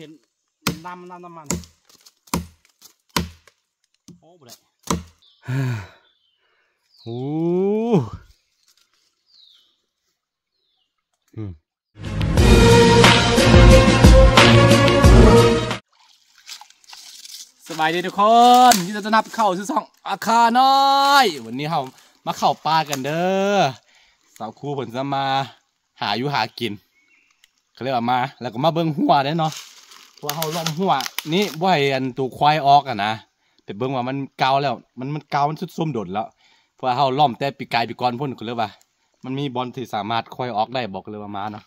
ນຳ ນຳ ນ້ຳມັນ ໂອ້ ບໍ່ໄດ້ ໂອ້ ອືມ ສະບາຍດີທຸກຄົນ ຍິນດີຕ້ອນຮັບເຂົ້າສູ່ຊ່ອງອາຄານ້ອຍ. ວັນນີ້ເຮົາມາເຂົ້າປ່າກັນເດີ ສາວຄູເພິ່ນຈະມາ ຫາຢູ່ຫາກິນ ກໍເລີຍວ່າມາ ແລ້ວກໍມາເບິ່ງຮົ້ວເດ້ເນາະ ເພາະວ່າເຮົາລ້ອມຮົ້ວນີ້ບໍ່ໃຫ້ອັນໂຕຄວາຍອອກຫັ້ນນະ ໄປເບິ່ງວ່າມັນເກົ່າແລ້ວ ມັນ ມັນເກົ່າ ມັນຊຸດໂຊມດົນແລ້ວ ເພາະວ່າເຮົາລ້ອມແຕ່ປີກາຍປີກ່ອນພຸ້ນ ກໍເລີຍວ່າມັນມີບ່ອນທີ່ສາມາດຄວາຍອອກໄດ້ບໍ່ ກໍເລີຍວ່າມາເນາະ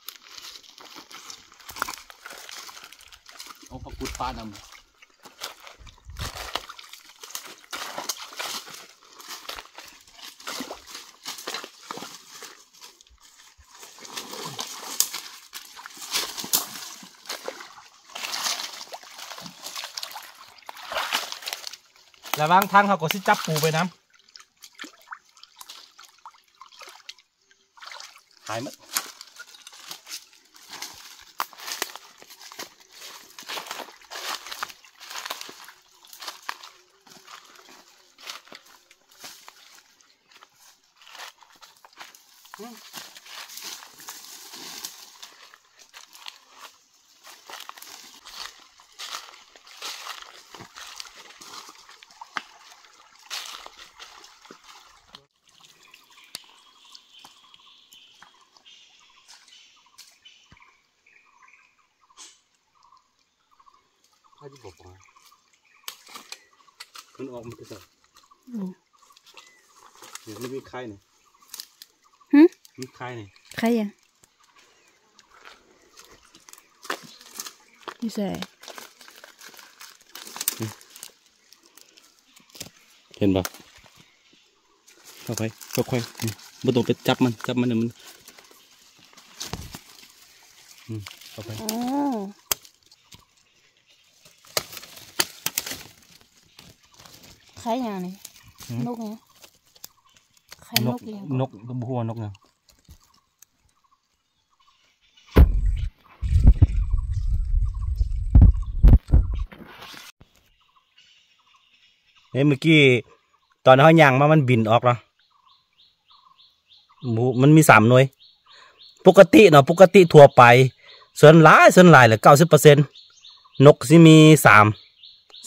ເອົາຜັກກຸດປານຳ. ລະຫວ່າງທາງເຮົາກໍຊິຈັບປູໄປນຳ. ຫາຍໝົດ. ໃຜຊິບອກວ່າ ມັນອອກມາແຕ່ໃສ? ໂອ້ ນີ້ ມັນມີໄຂ່ນີ້. ຫຶ? ມີໄຂ່ນີ້. ໄຂ່ຫຍັງ? ຢູ່ໃສ? ເຫັນບໍ່? ເຂົ້າໄປ ຄ່ອຍໆ ບໍ່ຕ້ອງໄປຈັບມັນ ຈັບມັນ ມັນ ອືມ ເຂົ້າໄປ. ອໍ ໄຂ່ຫຍັງນີ້? ຫື? ນົກຫຍັງ? ໄຂ່ນົກຫຍັງ? ນົກ ບໍ່ຮູ້ວ່ານົກຫຍັງ. ເອີ ເມື່ອກີ້ຕອນເຮົາຍ່າງມາ ມັນບິນອອກເນາະ. ໝູ່ ມັນມີສາມໜ່ວຍ. ປົກກະຕິເນາະ ປົກກະຕິທົ່ວໄປ ສ່ວນຫຼາຍ ສ່ວນຫຼາຍແຫຼະ ເກົ້າສິບເປີເຊັນ ນົກຊິມີສາມ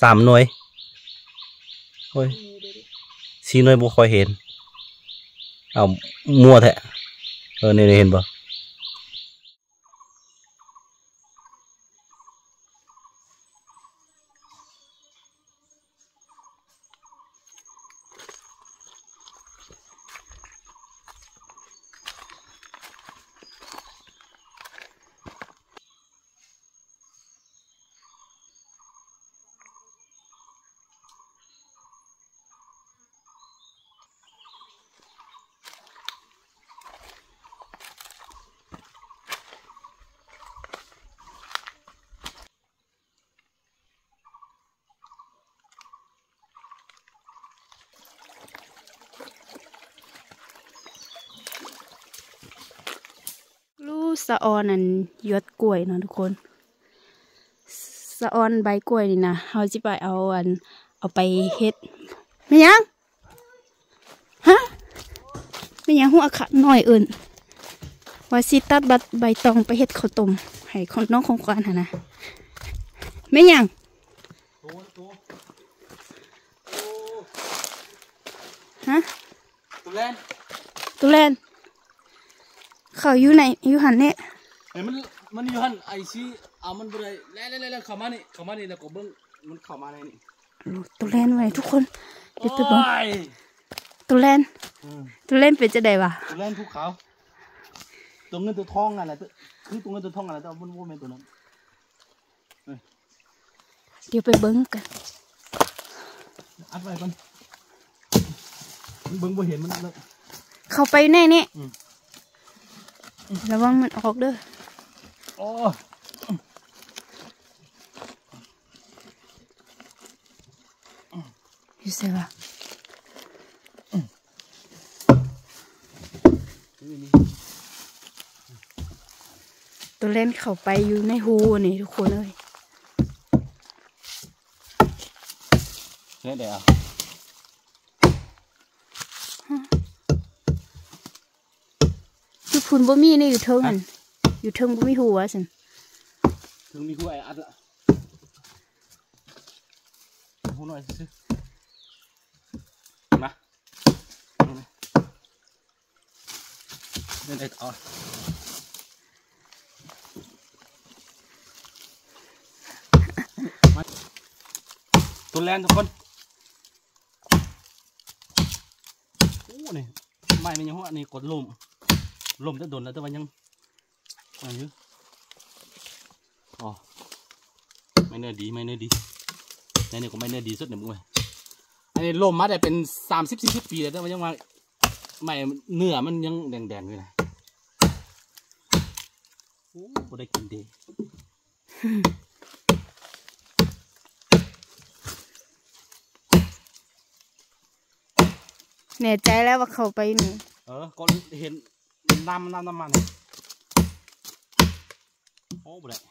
ສາມໜ່ວຍ. ໂອ້ຍ ສີ່ໜ່ວຍບໍ່ຄ່ອຍເຫັນ. ເອົາ ມົວແທ້. ເອີ ນີ້ ນີ້ ເຫັນບໍ່? ລູກສະອອນອັນຢອດກ້ວຍເນາະທຸກຄົນ. ສະອອນໃບກ້ວຍນີ້ນະ ເຮົາຊິໄປເອົາອັນ ເອົາໄປເຮັດ ແມ່ນຫຍັງ? ຮະ? ແມ່ນຫຍັງ? ຫົວຂະນ້ອຍເອີ້ນ ວ່າຊິຕັດບັດໃບຕອງໄປເຮັດເຂົ້າຕົ້ມໃຫ້ຂອງນ້ອງຂອງຂວັນຫັ້ນນະ. ແມ່ນຫຍັງ? ຮະ? ໂຕແລນ ໂຕແລນ ເຂົາຢູ່ໃນ ຢູ່ຫັ້ນແຫຼະ. ເອີ ມັນ ມັນຢູ່ຫັ້ນ ໄອຊີ ເອົາມັນບໍ່ໄດ້. ແລ່ນໆໆ ເຂົ້າມານີ້ ເຂົ້າມານີ້ ແລ້ວກໍເບິ່ງ ມັນເຂົ້າມາໃນນີ້. ໂອ້ ໂຕແລນໄວທຸກຄົນ ດຽວໄປເບິ່ງ. ໂອ້ຍ ໂຕແລນ ອືມ ໂຕແລນເປັນຈັ່ງໃດວະ? ໂຕແລນພູເຂົາ ໂຕເງິນໂຕທອງຫັ້ນແຫຼະ ຄືໂຕເງິນໂຕທອງຫັ້ນແຫຼະ ແຕ່ວ່າມັນບໍ່ແມ່ນໂຕນັ້ນ. ເອີ ດຽວໄປເບິ່ງກັນ ອັດໄວ້ກ່ອນ ມັນເບິ່ງບໍ່ເຫັນມັນເລີຍ. ເຂົ້າໄປໃນນີ້ ອືມ ລະວັງມັນອອກເດີ. ໂອ້ ຢູ່ໃສວະ? ໂຕແລ່ນເຂົ້າໄປຢູ່ໃນຮູນີ້ທຸກຄົນເອີຍ. ເຮັດໄດ້ເອົາ ຢູ່ພຸ້ນບໍ່ມີນີ້ ຢູ່ເທິງຫັ້ນ ຢູ່ເທິງບໍ່ມີຫົວຊັ້ນ ເທິງມີຫົວ ອັດລະ ຫົວໜ້ອຍຊື່ໆ ມາ ເຮັດໄດ້ເອົາ ມາ ໂຕແລນທຸກຄົນ. ໂອ້ ນີ້ ໄມ້ມັນຍັງຫົວ ນີ້ກໍລົ້ມ ລົ້ມແຕ່ດົນແລ້ວ ແຕ່ວ່າຍັງອັນຢູ່ ອໍ ໄມ້ເນື້ອດີ ໄມ້ເນື້ອດີ ໃນນີ້ກໍໄມ້ເນື້ອດີສຸດໃນໝູ່ ອັນນີ້ລົ້ມມາໄດ້ເປັນສາມສິບສີ່ສິບປີແລ້ວ ແຕ່ວ່າຍັງວ່າໄມ້ເນື້ອມັນຍັງແດງໆຢູ່ນະ ໂອ້ ບໍ່ໄດ້ກິນເດ້. ແນ່ໃຈແລ້ວວ່າເຂົ້າໄປນີ້ ເອີ ກໍເຫັນນ້ຳ ນ້ຳ ນ້ຳມັນ ໂອ້ ບໍ່ໄດ້. ເອ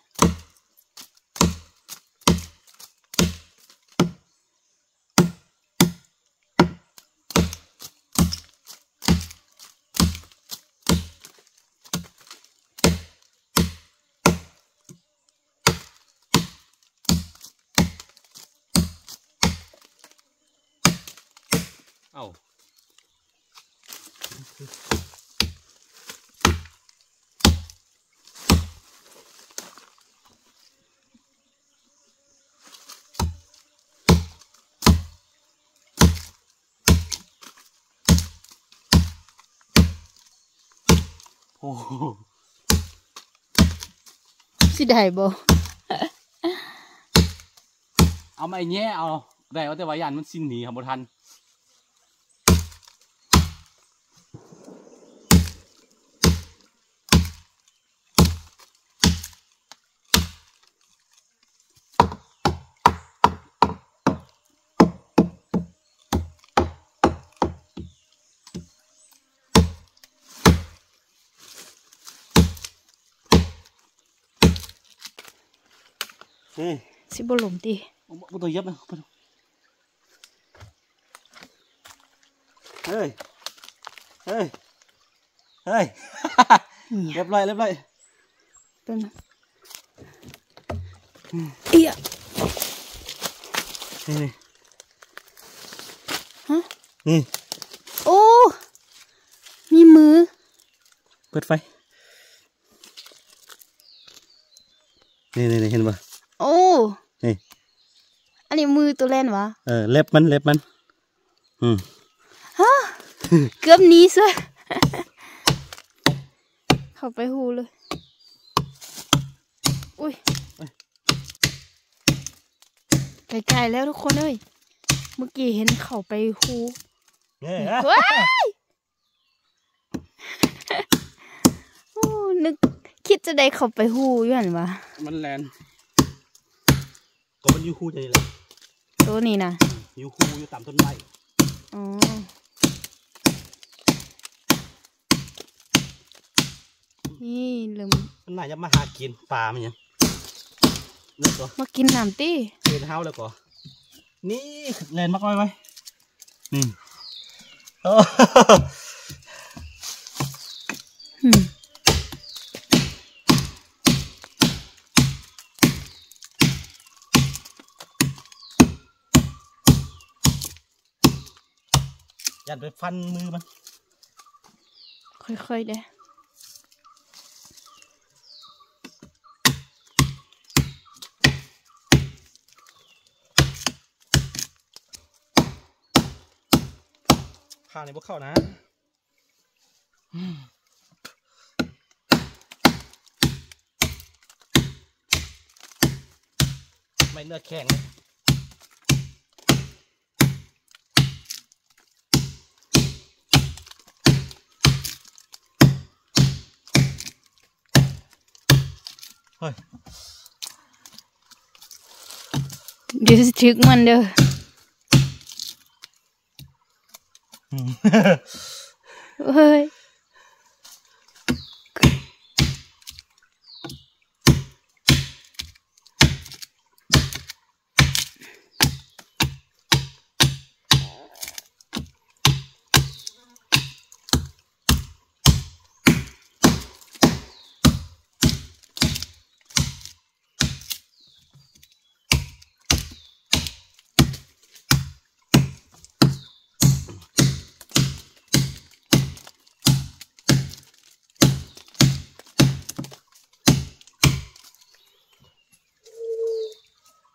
ົ້າ ໂອ້ ຊິໄດ້ບໍ່? ເອົາໄມ້ແຫຍ່ເອົາ ໄດ້ວ່າ ແຕ່ວ່າຢ້ານມັນຊິໜີ ຫາບໍ່ທັນ. ເອີ ຊິບໍ່ລົ້ມຕິ? ບໍ່ຕ້ອງຢຽບນະ. ເຮີ້ຍ ເຮີ້ຍ ເຮີ້ຍ ຮຽບຮ້ອຍ ຮຽບຮ້ອຍ. ເປັນ ເອີຍ ນີ້ ຮະ ນີ້ ໂອ້ ມີມື ເປີດໄຟ. ນີ້ໆໆ ເຫັນບໍ່? ໂອ້ ນີ້ ອັນນີ້ມືໂຕແລ່ນຫວາ? ເອີ ເລັບມັນ ເລັບມັນ. ອືມ ຮະ ເກືອບໜີຊະ ເຂົ້າໄປຮູເລີຍ. ອຸ້ຍ ເອີຍ ໄກໆແລ້ວທຸກຄົນເອີຍ ເມື່ອກີ້ເຫັນເຂົ້າໄປຮູ. ເອີ ວ້າຍ ໂອ້ ນຶກ ຄິດຈະໄດ້ເຂົ້າໄປຮູຢູ່ຫັ້ນຫວາ? ມັນແລ່ນ ກໍມັນຢູ່ຮູນີ້ແຫຼະ ໂຕນີ້ນະ ຢູ່ຮູຢູ່ຕາມຕົ້ນໄມ້. ອໍ ນີ້ເລີ່ມ ມັນໜ້າຈະມາຫາກິນປາ ແມ່ນຫຍັງ ມາກິນນ້ຳຕິ ເຫັນເຮົາແລ້ວກໍ ນີ້ ແລ່ນມາໄວໆ ນີ້ ໂອ້ ອືມ ຢ້ານໄປຟັນມືມັນ ຄ່ອຍໆເດ້. ຂ້າງນີ້ບໍ່ເຂົ້ານະ ໄມ້ເນື້ອແຂງ. ເຮີ້ຍ ດຽວຊິຖືກມັນເດີ. ອືມ ເຮີ້ຍ.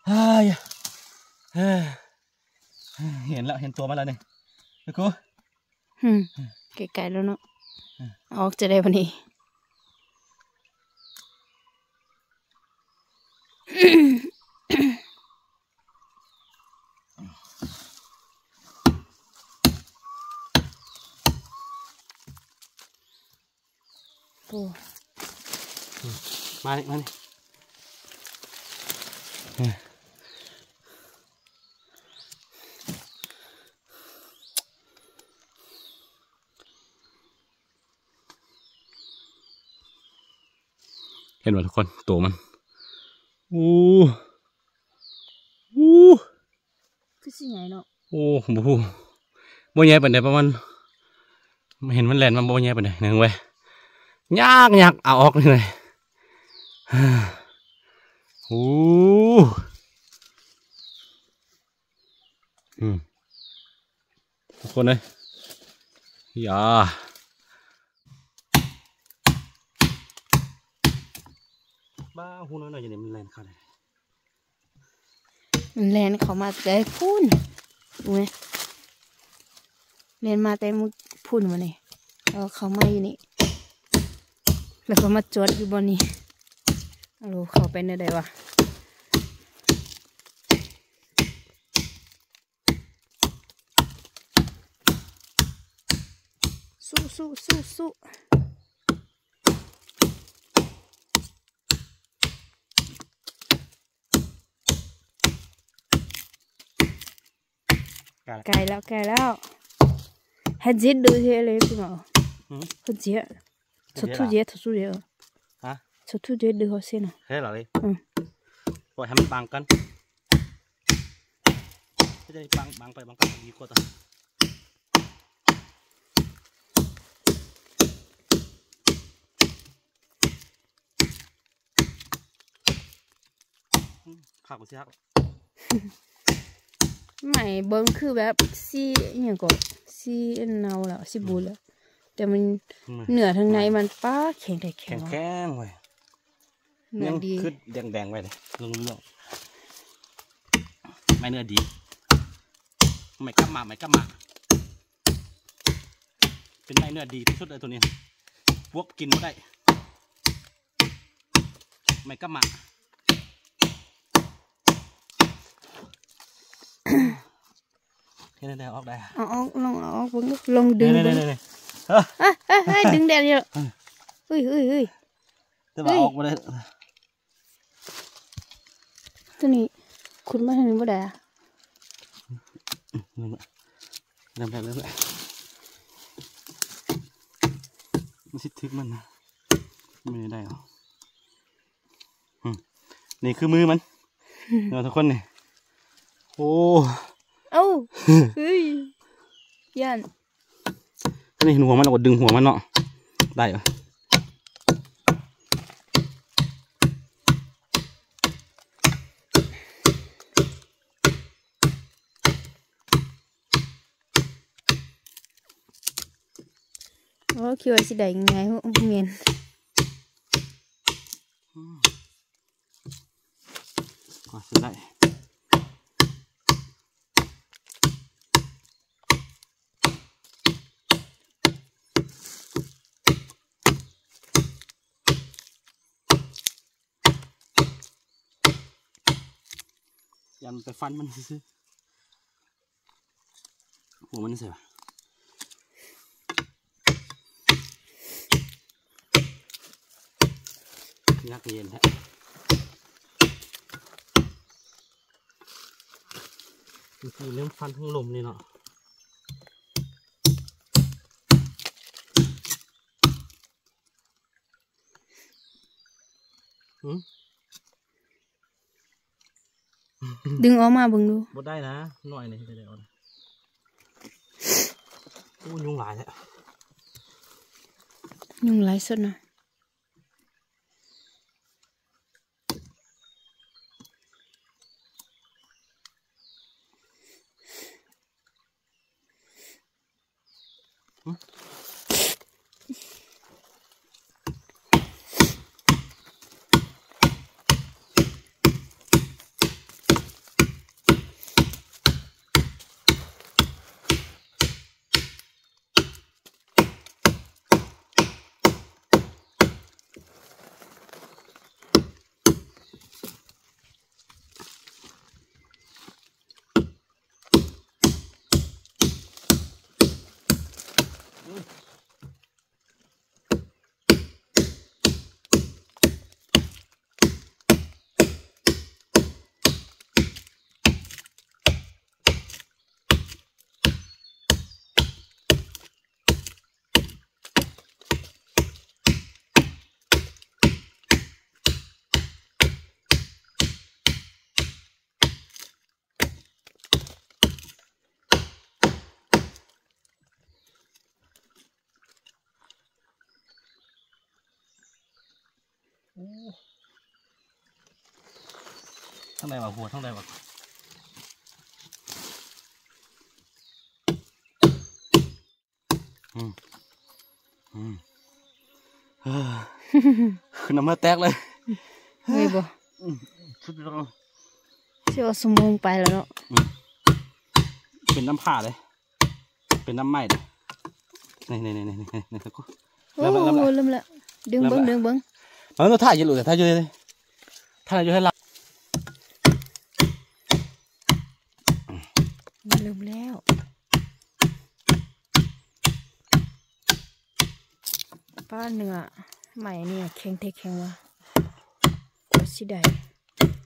ອ້າຍ ເຫັນແລ້ວ ເຫັນຕົວມັນແລ້ວນີ້ ແມ່ຄູ. ຫືມ ໄກໆແລ້ວເນາະ. ອອກຈະໄດ້ບັດນີ້. ໂອ້ ມານີ້ ມານີ້. ເຫັນບໍ່ທຸກຄົນ ໂຕມັນ ໂອ້ ໂອ້ ຄືຊິໃຫຍ່ເນາະ. ໂອ້ ບໍ່ຮູ້ ບໍ່ໃຫຍ່ປານໃດ ປະມານ ເຫັນມັນແລ່ນມາ ບໍ່ໃຫຍ່ປານໃດ ໜຶ່ງເວີຍ ຍາກໆ ເອົາອອກນີ້ເລີຍ. ໂອ້ ອືມ ທຸກຄົນເອີຍ ຢາ ບ້າ ຫູນ້ອຍໆ ຢູ່ນີ້ມັນແລ່ນເຂົ້າໄດ້. ມັນແລ່ນເຂົ້າມາແຕ່ພຸ້ນ ເຫັນໄໝ? ແລ່ນມາແຕ່ພຸ້ນມານີ້ ແລ້ວເຂົ້າມາຢູ່ນີ້ ແລ້ວກໍມາຈອດຢູ່ບ່ອນນີ້. ໂອ້ ເຂົ້າໄປແນວໃດວະ? ສູ້ໆໆໆ. ໃກ້ແລ້ວ ໃກ້ແລ້ວ ໃກ້ແລ້ວ. ເຮັດຈິດດູເທເລພີ່ນ້ອງ. ຫືມ ເຮັດຈິດ ເຮັດຈິດ ເຮັດຈິດ ເຮັດຈິດ. ຮະ ເຮັດຈິດດູເທເລ. ເຮັດແລ້ວເລີຍ. ອືມ ປ່ອຍໃຫ້ມັນບາງກັນ ເຮັດໃຫ້ບາງ ບາງໄປບາງກັນດີກວ່າຕົວະ. ອືມ ຂາກບໍ່ຊິຫັກ. ໄໝເບິ່ງຄືແບບສີອີ່ຫຍັງກໍ ສີເນົ່າແລ້ວ ສີບູດແລ້ວ ແຕ່ມັນ ອືມ ເນື້ອທາງໃນມັນ ປ້າ ແຂງແທ້ແຂງ ແຂງເນາະ ແຂງເວີຍ. ເນື້ອດີ ຍັງຄືແດງໆໄວ້ເດ້ ເຫຼືອງໆ. ໄມ້ເນື້ອດີ ໄມ້ກັບໝາກ ໄມ້ກັບໝາກ ເປັນໄມ້ເນື້ອດີທີ່ສຸດເລີຍໂຕນີ້ ບວບກິນບໍ່ໄດ້. ໄມ້ກັບໝາກ ເຮັດແນວໃດອອກໄດ້? ເອົາອອກ ລອງເອົາອອກເບິ່ງດູ ລອງດຶງເບິ່ງ. ນີ້ໆໆໆ ເອີ ເອີ ເອີ ເອີ ດຶງໄດ້ຢູ່. ເອີ ເອີຍ ເອີຍ ເອີຍ ແຕ່ວ່າ ເອີຍ ອອກບໍ່ໄດ້. ຕົວນີ້ຂຸດມາທາງນີ້ບໍ່ໄດ້ອະ? ເລີ່ມແລ້ວ ເລີ່ມແລ້ວ ເລີ່ມແລ້ວ ມັນຊິຖືກມັນນະ ມັນໄດ້ເອົາ. ອືມ ນີ້ຄືມືມັນເນາະທຸກຄົນນີ້. ໂອ້ ເອົ້າ ເຮີ້ຍ ຢ້ານ. ອັນນີ້ເຫັນຫົວມັນ ເຮົາກໍດຶງຫົວມັນເນາະ ໄດ້. ໂອ້ ຄິດວ່າຊິໄດ້ງ່າຍໆ ໂອ້ ແມ່ນ. ອືມ ກໍຊິໄດ້. ຢ້ານໄປຟັນມັນຊື່ໆ. ຫົວມັນໃສວະ? ຍາກເຢັນແທ້. ເມື່ອກີ້ເລີ່ມຟັນທັງລົມນີ້ເນາະ. ຫື? ດຶງອອກມາເບິ່ງດູ. ບໍ່ໄດ້ນະ ໜ້ອຍນີ້ຈະໄດ້ເອົານະ. ໂອ້ ຍຸງຫຼາຍແທ້. ຍຸງຫຼາຍສຸດນະ. ຫື? ໂ ທາງໃດວະ ຫົວທາງໃດວະ? ອືມ ອືມ ຄືນ້ຳເຫື່ອແຕກເລີຍ. ເມື່ອຍບໍ່? ອືມ ສຸດຍອດ. ຊິວ່າຊົ່ວໂມງໄປແລ້ວເນາະ. ອືມ ເປັນນ້ຳຜາເດ້. ເປັນນ້ຳໃໝ່ເດ້. ນີ້ໆໆໆໆ ໂອ້ ເລີ່ມແລ້ວ ເລີ່ມແລ້ວ ເລີ່ມແລ້ວ. ດຶງເບິ່ງ ເລີ່ມແລ້ວ ດຶງເບິ່ງ. ເອີ ຖ່າຍຢູ່ ຖ່າຍຢູ່ ຖ່າຍຢູ່ໃຫ້ລາວ. ເລີ່ມແລ້ວ. ປ້າ ເນື້ອໃໝ່ນີ້ແຂງແທ້ແຂງວ່າ ກວ່າຊິໄດ້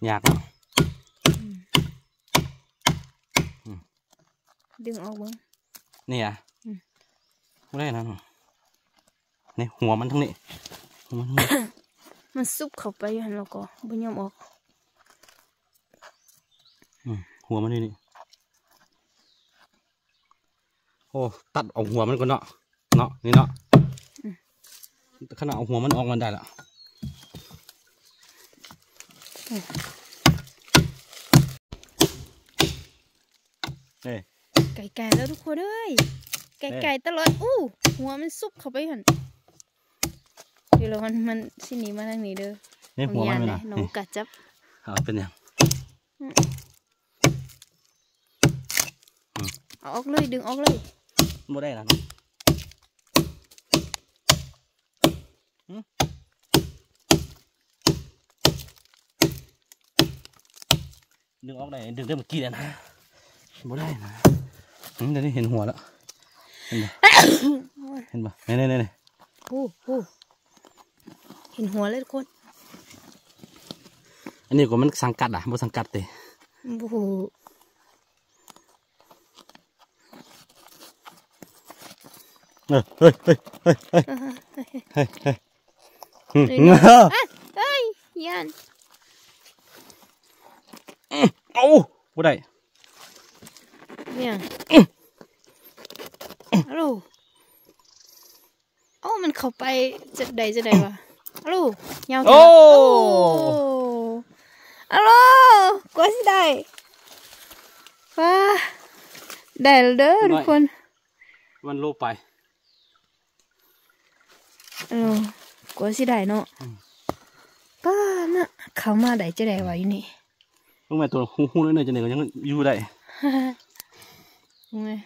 ຍາກເນາະ. ອືມ ອືມ ດຶງອອກເບິ່ງ. ນີ້ອະ? ອືມ ບໍ່ໄດ້ນະ. ນີ້ຫົວມັນທາງນີ້ ຫົວມັນທາງນີ້ ມັນຊຸບເຂົ້າໄປຢູ່ຫັ້ນ ແລ້ວກໍບໍ່ຍອມອອກ. ອືມ ຫົວມັນຢູ່ນີ້. ໂອ້ ຕັດເອົາຫົວມັນກ່ອນເນາະ ເນາະ ນີ້ເນາະ. ອືມ ຂະໜາດເອົາຫົວມັນອອກມັນໄດ້ລະ. ເອີ ເອີ ໄກໆແລ້ວທຸກຄົນເອີຍ ເອີ ໄກໆຕະຫຼອດ. ອູ້ ຫົວມັນຊຸບເຂົ້າໄປຫັ້ນ. ດຽວລະມັນ ມັນຊິໜີມາທາງນີ້ເດີ. ນີ້ຫົວມັນ ນ້ອງກະຈັບ. ເອົາ ເປັນຫຍັງ? ອືມ ອືມ ເອົາອອກເລີຍ ດຶງອອກເລີຍ. ບໍ່ໄດ້ລະເນາະ. ອືມ ດຶງອອກໄດ້ ດຶງໄດ້ເມື່ອກີ້ແລ້ວນະ. ບໍ່ໄດ້ນະ. ອືມ ດຽວນີ້ເຫັນຫົວແລ້ວ ເຫັນບໍ່? ເຫັນບໍ່? ນີ້ໆໆໆ. ໂອ້ໂຫ ເຫັນຫົວເລີຍທຸກຄົນ. ອັນນີ້ກໍມັນສັງກັດອະ ບໍ່ສັງກັດຕິ? ບໍ່ຮູ້. ເອີ ເຮີ້ຍ ເຮີ້ຍ ເຮີ້ຍ ເຮີ້ຍ ເຮີ້ຍ ເຮີ້ຍ. ເອີຍ ເອີຍ ຢ້ານ. ໂອ້ ບໍ່ໄດ້. ເປັນຫຍັງ? ອາໂລ ເອົ້າ ມັນເຂົ້າໄປຈັ່ງໃດຈັ່ງໃດວະ? ອາໂລ ຍາວ. ໂອ້ ໂອ້ ອາໂລ ກວ່າຊິໄດ້. ວ້າ ໄດ້ແລ້ວເດີທຸກຄົນ. ມັນໂລໄປ. ເອີ ກວ່າຊິໄດ້ເນາະ. ອືມ ປ້ານະ ເຂົ້າມາໄດ້ຈັ່ງໃດວະຢູ່ນີ້? ເບິ່ງແມ່ ໂຕຫູໆນ້ອຍໆຈັ່ງໃດກໍຍັງຢູ່ໄດ້. ເບິ່ງແມ່.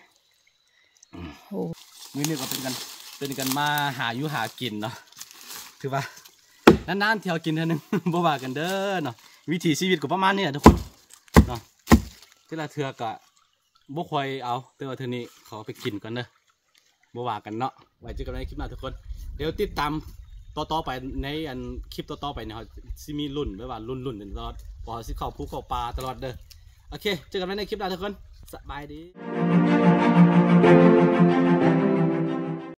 ໂອ້ ມື້ນີ້ກໍເປັນການ ເປັນການມາຫາຢູ່ຫາກິນເນາະ. ຖືວ່ານານໆເທື່ອກິນເທື່ອໜຶ່ງ ບໍ່ວ່າກັນເດີເນາະ. ວິຖີຊີວິດກໍປະມານນີ້ແຫຼະທຸກຄົນເນາະ. ແຕ່ລະເທື່ອກໍ ບໍ່ຄ່ອຍເອົາ ແຕ່ວ່າເທື່ອນີ້ຂໍໄປກິນກ່ອນເດີ ບໍ່ວ່າກັນເນາະ. ໄວ້ເຈີກັນໃນຄລິບໜ້າທຸກຄົນ. ດຽວຕິດຕາມຕໍ່ໆໄປ ໃນອັນຄລິບຕໍ່ໆໄປນີ້ ເຮົາຊິມີລຸ້ນ ແບບວ່າລຸ້ນໆກັນຕະຫຼອດ ເພາະເຮົາຊິເຂົ້າພູເຂົ້າປ່າຕະຫຼອດເດີ. ໂອເຄ ເຈີກັນໃໝ່ໃນຄລິບໜ້າທຸກຄົນ. ສະບາຍດີ.